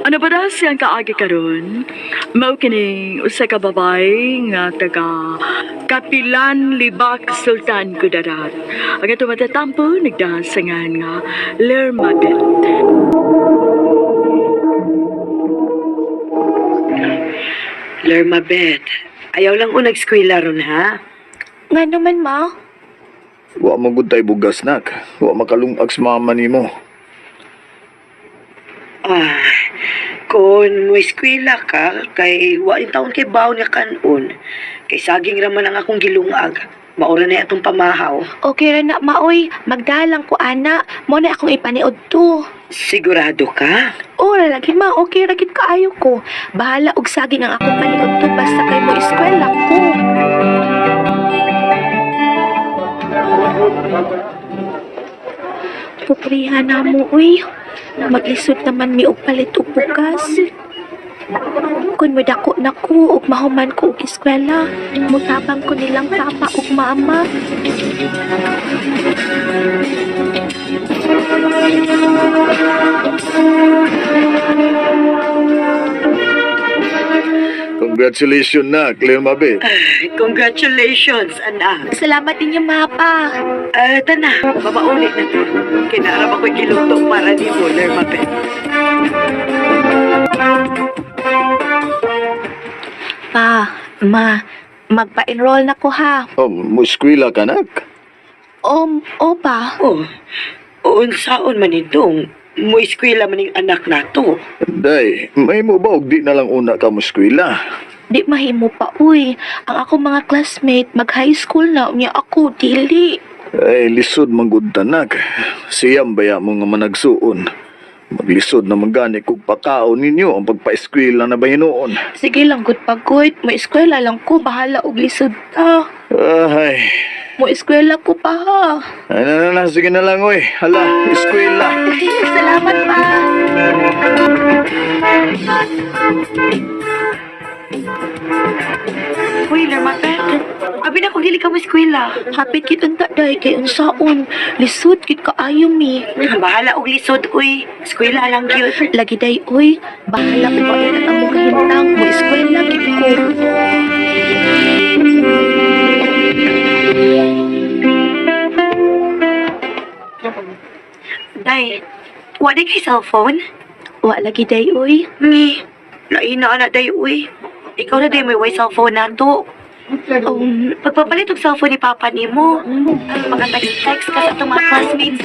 Ano ba na siyang kaagi karon? Mao kining usa ka babae nga taga Kapilan Libak Sultan Kudarat. Ang ato matatampo nagdasangan nga Lermabet. Lerma Beth, ayaw lang unag eskwela ron ha. Nga naman, ma. Wa man gud tay bugas nak. Wa makalungag sa mama nimo. Ah, kung mo eskwela ka, kay wa in taon kay baon nga kanon. Kay saging raman ang akong gilungag. Maura na atong pamahaw. Okay ra na, maoy. Magdalang ko, ana. Mo na akong ipaniod to. Sigurado ka? Ora lagi, ma. Okay ra gid kaayo ko. Bahala og saging ang akong paniod to basta kay mo eskwela ko. Pupriha na mo, uy. Maglisod naman mi og palit og bugas. Kung modako na ko ug mahuman ko og eskwela, mutabang ko nilang papa ug mama. Congratulations nak, Lermabet. Congratulations, anak. Salamat ninyo, mapa. Ah, tana, mabaulit na to. Kinarap ako'y giluto para ni mo, Lerma Beth. Pa, ma, magpa-enroll na ko ha. Oh, mo eskwela ka nak. Opa, Oh, unsaon man itong mo eskwela man ning anak nato. Day, may mo ba og di na lang una ka mo eskwela? di mahimo pa uy. Ang ako mga classmate mag high school na unya ako dili. Ay, lisod man gud ta nak. Siyam baya mo nga managsuon. Maglisod na man gani kog pakaon ninyo ang pagpa-eskwela na ba hinuon. Sige lang gud pagod, mo eskwela lang ko bahala og lisod ta. Ay, Mo eskwela ko pa ha. ay na, na, na, sige na lang oy. Hala, eskwela. Salamat pa. Uy, Lerma Beth, abi na kung dili ka mo eskwela. Hapit kit unta day kay unsaon. Lisod kit kaayo mi. Bahala og lisod, uy. Eskwela lang gyud. Lagi day uy, bahala ko pa ang among kahimtang mo eskwela kit ko. Day, wa di kay cellphone? Wa lagi day uy. Ni, lain na ana day, uy. Ikaw na day may way cellphone nato. Pagpapalit og cellphone ni Papa nimo, mga text-text ka sa atong mga classmates.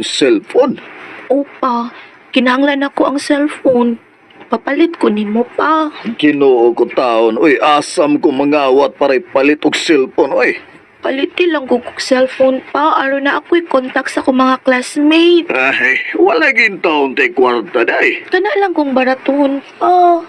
Cellphone. Opa, kinahanglan ako ang cellphone. Papalit ko nimo pa. Ginoo ko taon. Uy, asam ko mangawat para ipalit og cellphone. Uy. Palitin lang ko kog cellphone pa aron na ako'y contact sa akong mga classmate. Ay, wala taon tay kwarta day. Kana lang kong baraton pa.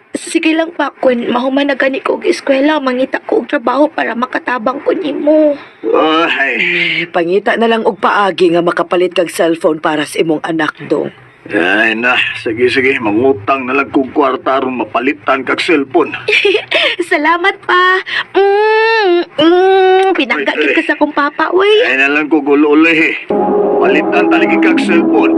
Sige lang pa, kun mahuman na gani ko og eskwela, mangita ko og trabaho para makatabang ko nimo. Ay, Eh, pangita na lang og paagi nga makapalit kag cellphone para sa imong anak dong. ay na, sige sige, mangutang na lang kog kwarta aron mapalitan kag cellphone. Salamat pa. Pinangga Uy, gid ka sa akong papa, uy. Ay na lang kog ulo-ulo eh. Palitan talaga kag cellphone.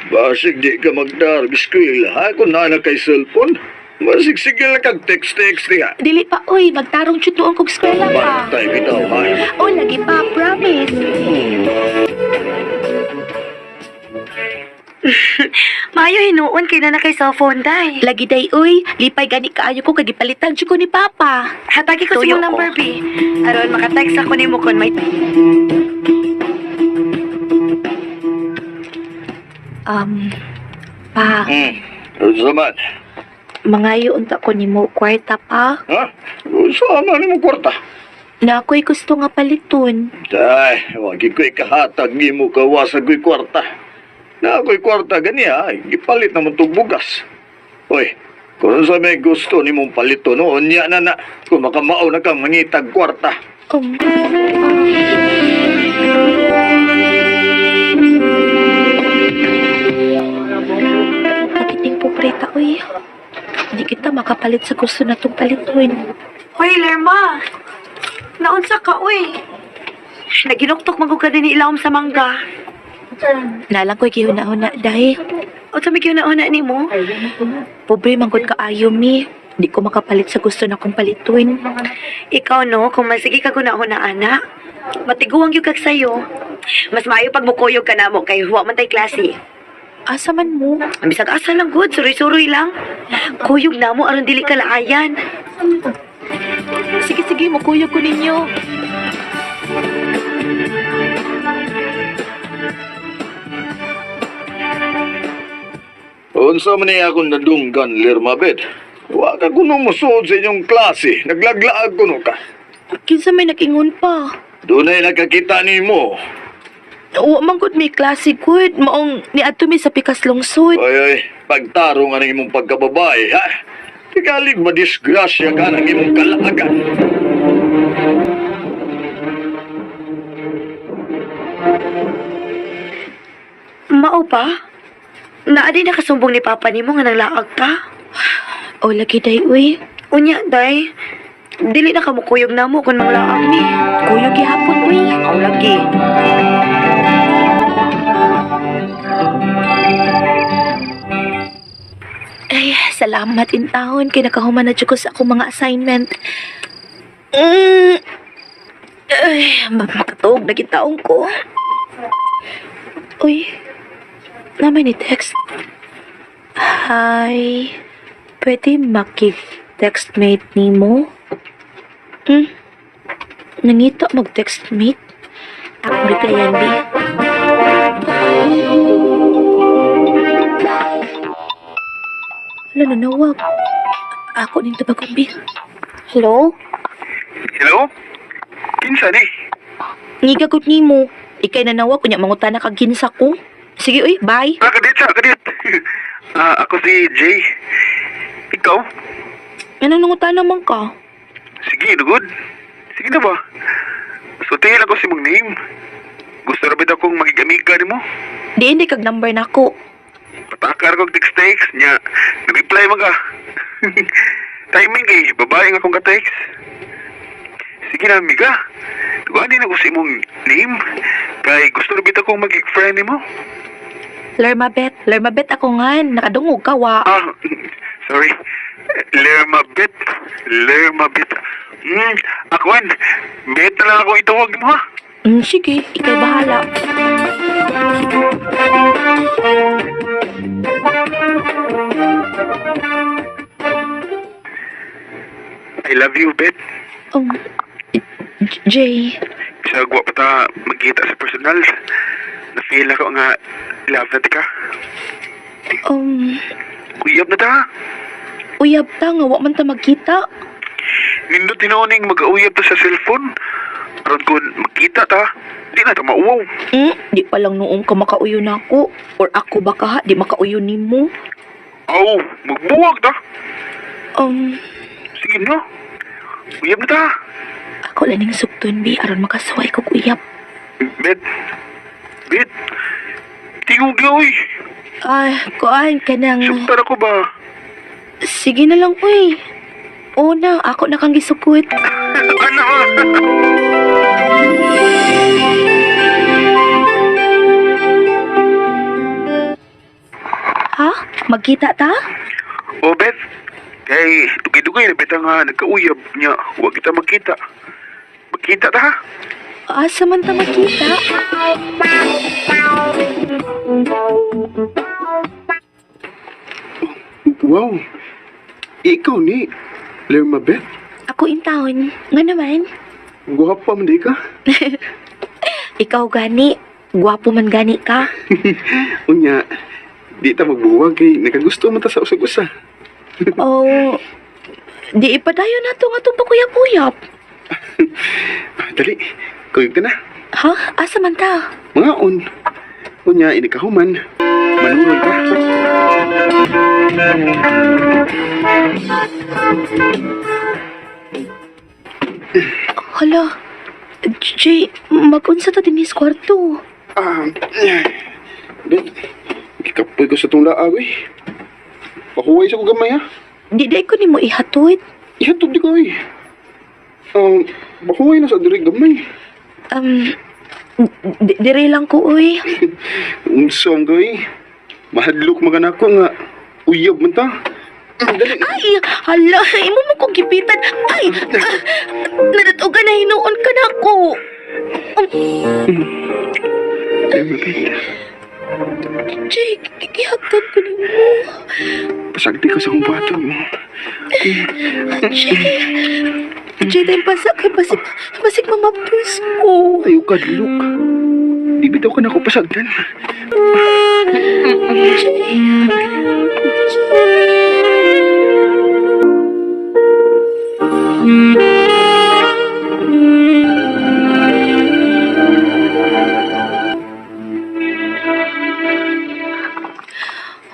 Basig di ka magdarag eskwela, ha? Kung naa na kay cellphone, basig sige lang kag text-text diha. Dili pa, uy, magtarong jud nuon kog eskwela pa. Bantay bitaw, ha? Oh, lagi pa, promise. Maayo hinuon kay na kay cellphone day. Lagi day, uy, lipay gani kaayo ko kay gipalitan jud ko ni papa. Hatagi ko sa Tuyo imong ko. number, B. Aron maka-text ako nimo kon may Um, pa, Unsa man? mangayo unta ko nimo kwarta pa. Ha? Unsa man nimo kwarta? Na ako'y gusto nga paliton. Ay, wagi ko'y kahatag nimo kawasa ko'y kwarta. Na ako'y kwarta gani ha, gipalit naman tog bugas. Hoy, kung sa may gusto nimong palito no, unya na na, kung makamao na kang mangitag kwarta. Pakiting pobreta, uy. Hindi kita makapalit sa gusto na itong paliton. Hoy, Lerma. Naunsa ka, uy. Naginuktok man ka din ilawom sa mangga. Nalang ko'y gihuna-huna, day. Unsa may gihuna-huna nimo? Pobre man gud kaayo mi. Di ko makapalit sa gusto na kong palituin. Ikaw no, kung masige ka guna-huna ana, matiguang gyud kag sayo. Mas maayo pag mukuyog ka namo kay wa man tay klase. Asa man mo? Ang bisag asa lang gud, suroy-suroy lang. Kuyog namo aron dili ka laayan. Sige, sige, mukuyog ko ninyo. Unsa man niya akong nadunggan, Lermabet? Wa ka kuno musuod sa inyong klase. Naglaglaag kuno ka. Kinsa may nakingon pa? Dunay nakakita nimo. Wa man gud may klase gud. Maong niadto mi sa pikas lungsod. Oy, oy, pagtarong ang imong pagkababae, ha? Tigalig madisgrasya ka ng imong kalaagan. Mao pa? Naa di nakasumbong ni Papa nimo nga nanglaag ka? O lagi day uy. Unya, day. Dili na ka mukuyog namo kung manglaag ni. Kuyog gihapon uy. Aw lagi. Ay, salamat in taon kay nakahuman na jud ko sa akong mga assignment. Ay, makatuog na gitaong ko. Uy, naman ni text. Hi, pwede makig-textmate ni mo? Hmm? Nangita mag-textmate? Akong replyan, B. Wala na nawag. Ako ning tubagong, B. Hello? Hello? Kinsa ni? Ngigagot nimo. Ikay nanawag kunya mangutana kag kinsa ko. Sige uy, bye. Ah, kadit sa, kadit. Ah, ako si Jay. Ikaw? Anong nangutana man ka? Sige, dugod. Sige na ba? So, tingin ako si mong name. Gusto ra bitaw kong maging amiga nimo? Di hindi kag number nako. Patakar kog text-text niya. Nag-reply man ka. Timing kay babae nga akong ka-text. Sige na, amiga. Dugaan din ako sa imong name. Kay gusto ra bitaw kong maging friend nimo. Lermabet, Lermabet ako nga, nakadungog ka wa. Ah, sorry. Lermabit. Lermabit. Akuan. Bet na lang ako itawag mo, ha? Sige, ikay bahala. I love you, Bet. Jay, Bisag wa pa ta magkita sa personal. Na-feel ako nga love na ti ka. um, Uyab na ta. uyab ta nga wa man ta magkita. Nindot tinuoning mag-uyab ta sa cellphone. Aron kung magkita ta, di na ta mauwaw. Di pa lang noong ka makauyo nako or ako ba ka di makauyo nimo. Aw, magbuwag ta. Sige na. Uyab na ta. Ako lang ning sugton bi aron makasuway kog uyab. Bet. Bet. Tingog oy. Ay, kuan ka nang... Sugtan ako ba? Sige na lang, uy. Oo na, ako na kang gisukot. Ano? Ha? Magkita ta? O Beth, kay dugay-dugay na bitaw nga nagkauyab niya. Huwag kita magkita. Magkita ta ha? Asa man ta magkita? Wow. Ikaw ni Lerma Beth. Ako in town. Nga naman. Guwapa man di ka. Ikaw gani. Gwapo man gani ka. Unya, di ta magbuwag kay nakagusto man ta sa usag-usa. Oh, di ipadayon na to nga itong pakuyap-uyap. Ah, dali, kuyog ka na. Ha? Asa man ta? Mga on. Unya, inikahuman. Manurol ka. Hala. Jay, mag-unsa ta dinis kwarto. Ah, Beth, gikapoy ko sa tong laag eh. Pahuway sa ko gamay ha. Di day ko nimo ihatod. Ihatod di ko eh. Pahuway na sa diri gamay. Dire lang ko, uy. Unsa man ko eh. Mahadlok man ka nako nga uyab man ta. Dali. Ay, hala, imo mo kong gipitan. Ay, ah, nadatugan na hinuon ka na ako. Ay, mabit. Jay, gihagdan ko nimo. Pasagdi ko sa akong buhaton mo. Jay, Jay, dahil pasa kay basig, basig mamapdos ko. Ayaw ka, look. Di bitaw ka na ako pasagdan. Jay,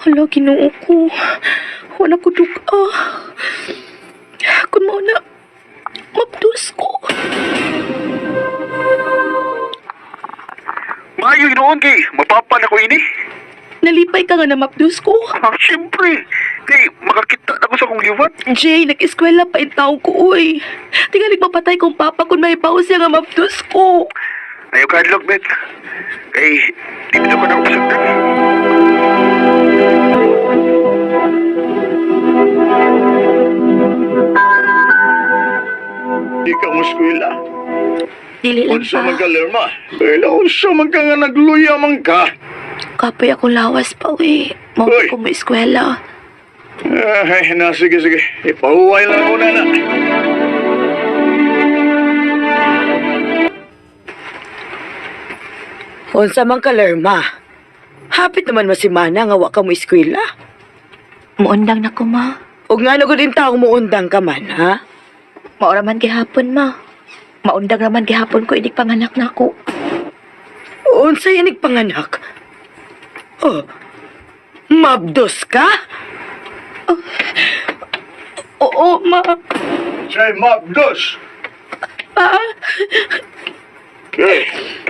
Hala, Ginoo ko. Wala ko duka. Kung mauna, mapdos ko. Maayo noon kay mapapa na ko ini. Nalipay ka nga na mapdos ko. Ah, siyempre. Kay makakita na ko sa akong liwat. Jay, nag-eskwela pa yung taong ko, uy. Tingalig mapatay kong papa kung may paus siya nga mapdos ko. Ayaw ka, look, bet. Kay di bitaw ka na ako pasagdan. Di ka mo eskwela. Dili lang Unsa pa. man ka, Lerma? Bella, unsa man ka nga nagluya man ka? Kapoy akong lawas pa, uy. Mao Uy. ko mo eskwela. Ay, na, sige, sige. Ipahuway lang muna na. Unsa man ka, Lerma? Hapit naman masimana nga wa ka mo eskwela. Muundang na ko, ma. Ug ngano gud taong muundang ka man, ha? Maura man gihapon, ma. Maundang raman gihapon ko inig panganak na ako. Unsa inig panganak? Oh. Mabdos ka? Oo, ma. Say, mapdos! Pa. Eh,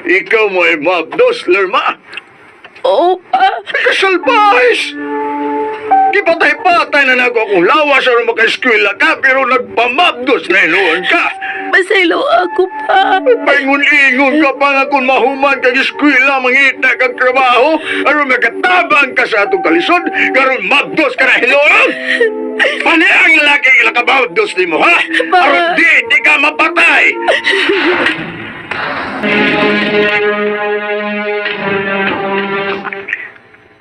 ikaw mo ay mapdos, Lerma. Oo, pa. Kasalbahis! Gipatay-patay na nako akong lawas aron maka-eskwela ka, pero nagpamabdos na hinuon ka. Masaylo ako, pa. Paingon-ingon ka pa nga kung mahuman kag eskwela, mangita kag trabaho, aron makatabang ka sa atong kalisod, karon mabdos ka na hinuon! Pani ang laki ilakababdos nimo, ha? Aron di, di ka mapatay!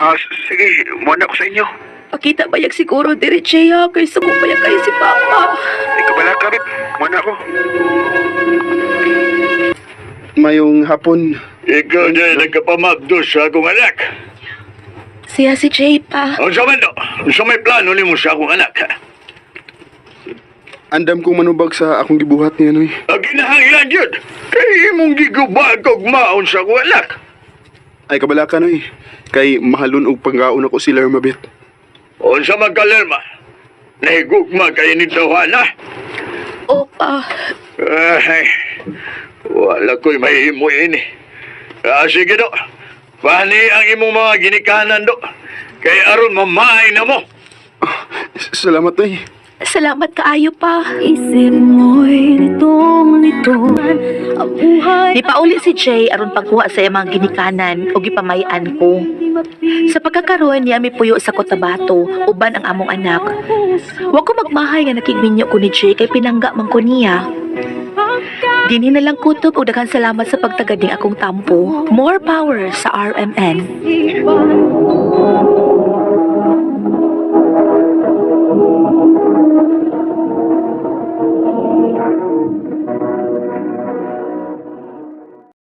Ah, sige, muna ko sa inyo. Pakita bayag siguro diri, Jay, ha? Kay suko bayag kayo si Papa. Ikaw ka, bet. Muna ako. Mayong hapon. Ikaw niya nagkapamabdos sa akong anak. Siya si Jay, pa. Ang sa man do, sa may plano nimo sa akong anak, ha? Andam kong manubag sa akong gibuhat niya, Noy. Ang kinahanglan yun, kay imong gigubag og maon sa akong anak. Ay, kabala ka, Noy. Kay mahalon og panggaon ako si Lerma, bet. Unsa man ka, Lerma, nahigugma kayo ni Tawhana. Oo, pa. Ay, wala ko'y mahimo ini. Ah, sige do, pani ang imong mga ginikanan do. Kay aron mamaay na mo. Salamat, Noy. Salamat kaayo pa. Isip mo'y litong-lito. Ang buhay Nipauli si Jay aron pagkuha sa iyang mga ginikanan o gipamayan ko. Sa pagkakaroon niya mipuyo sa Cotabato uban ang among anak. Wa ko magmahay nga nakigminyo ko ni Jay kay pinangga man ko niya. Dinhi na lang kutob og daghan salamat sa pagtagad ning akong tampo. More power sa RMN. Pagkasipan.